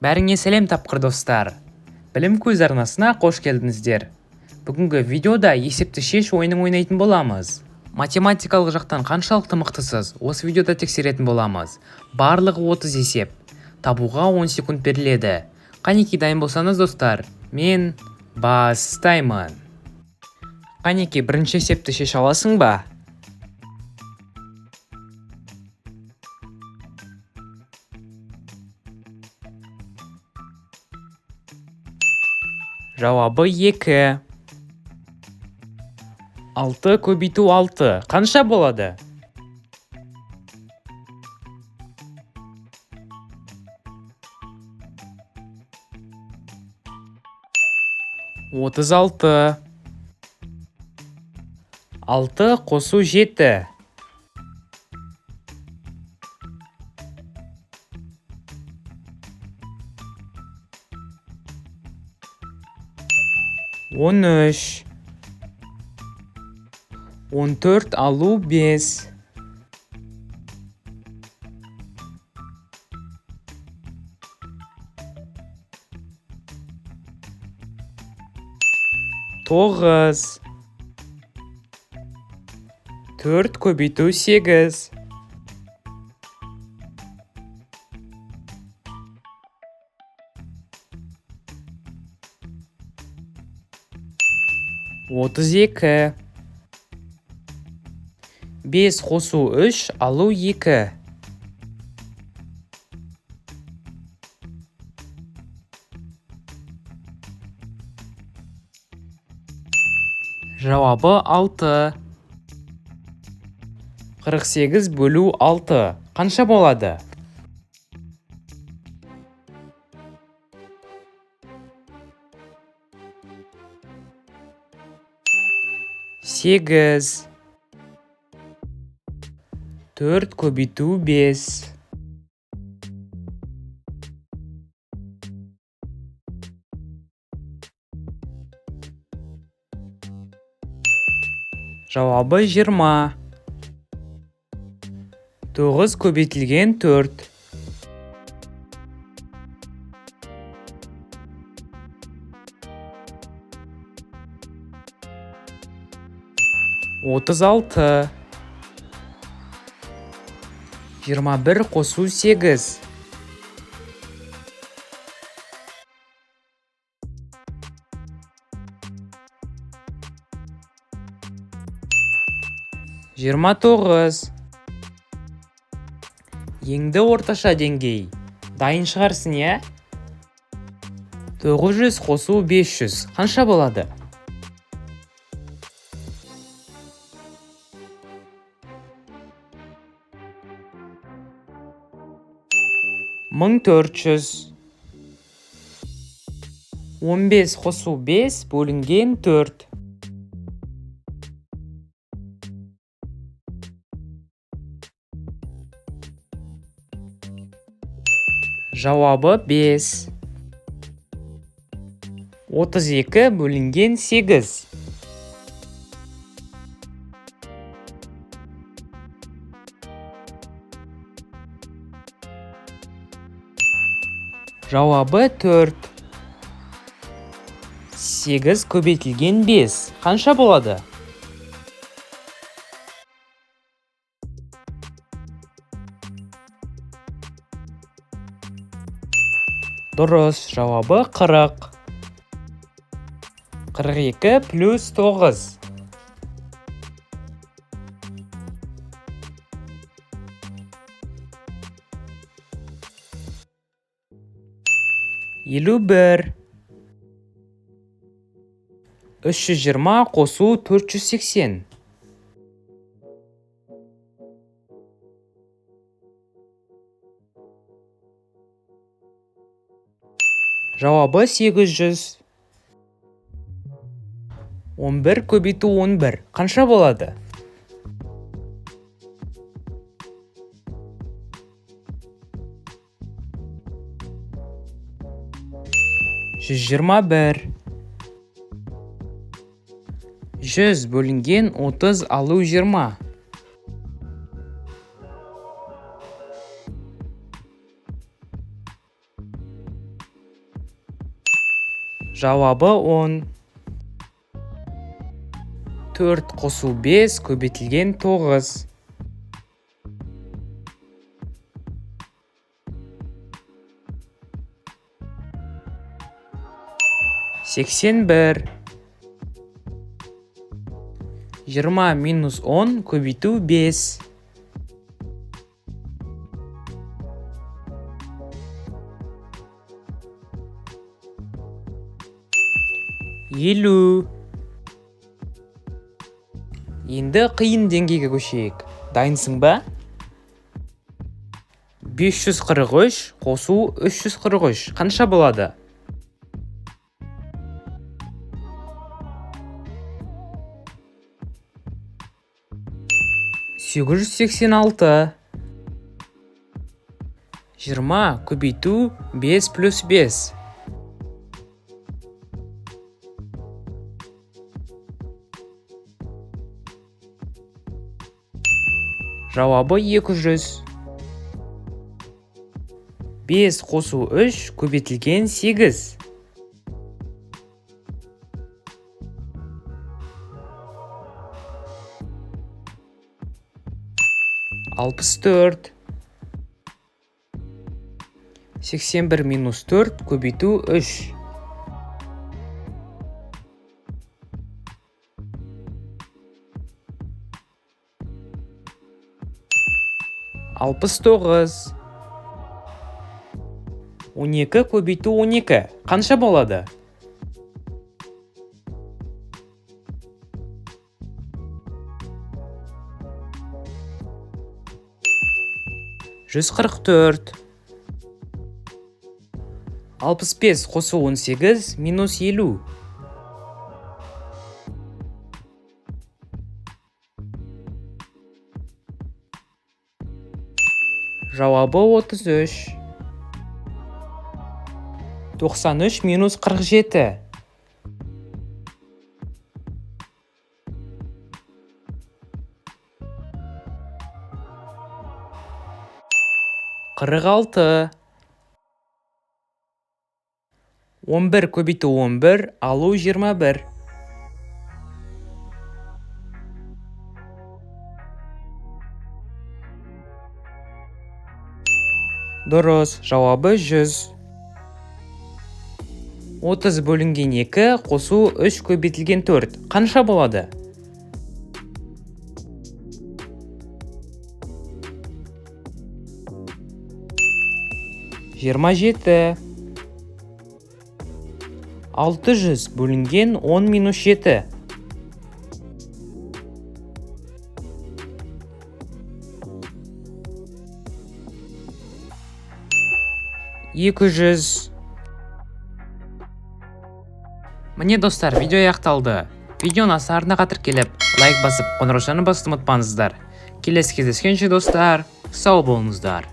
Бәріңе сәлем, тапқыр достар! Білім көзі арнасына қош келдіңіздер. Бүгінгі видеода есепті шеш ойынын ойнайтын боламыз. Математикалық жақтан қаншалықты мықтысыз, осы видеода тексеретін боламыз. Барлығы 30 есеп. Табуға 10 секунд беріледі. Қанеки, дайын болсаңыз, достар, мен бастаймын. Қанеки, бірінші есепті шеше аласың ба? Жауабы 2. 6 көбейту 6 қанша болады? 36. 6 қосу 7. 13. 14 алу 5. 9. 4 көбейту 8. 32. 5 қосу 3 алу 2. Жауабы 6. 48 бөлу 6 қанша болады? 8. 4 көбейту 5. Жауабы 20. 9 көбейтілген 4. 36. 21 қосу 8. 29. Енді орташа деңгей. Дайын шығарсың, иә? 900 қосу 500 қанша болады? 1400. 15 қосу 5 бөлінген 4. Жауабы 5. 32 бөлінген 8. Жауабы 4. 8 көбейтілген 5 қанша болады? 'Дұрыс, жауабы 40. 42 плюс 9. 51. 320 қосу 480. Жауабы 800. 11 көбейту 11 қанша болады? 121. 100 бөлінген 30 алу 20. Жауабы 10. 4 қосу 5 көбейтілген 9. 81. 20 минус 10 көбейту 5. 50. Енді қиын деңгейге көшейік. Дайынсың ба? 543 қосу 343 қанша болады? 886. 20 көбейту 5 плюс 5. Жауабы 200. 5 қосу 3 көбейтілген 8. 64. 81 минус 4 көбейту 3. 69. 12 көбейту 12 қанша болады? 144. 65 қосу 18 минус 50. Жауабы 33. 93 минус 47. 46. 11 көбейту 11 алу 21. Дұрыс, жауабы 100. 30 бөлінген 2 қосу 3 көбейтілген 4 қанша болады? 27. 600 бөлінген 10 минус 7. 200. Міне достар, видео аяқталды. Видео ұнаса арнаға тіркеліп, лайк басып, қоңыраушаны басуды ұмытпаңыздар. Келесі кездескенше достар, сау болыңыздар.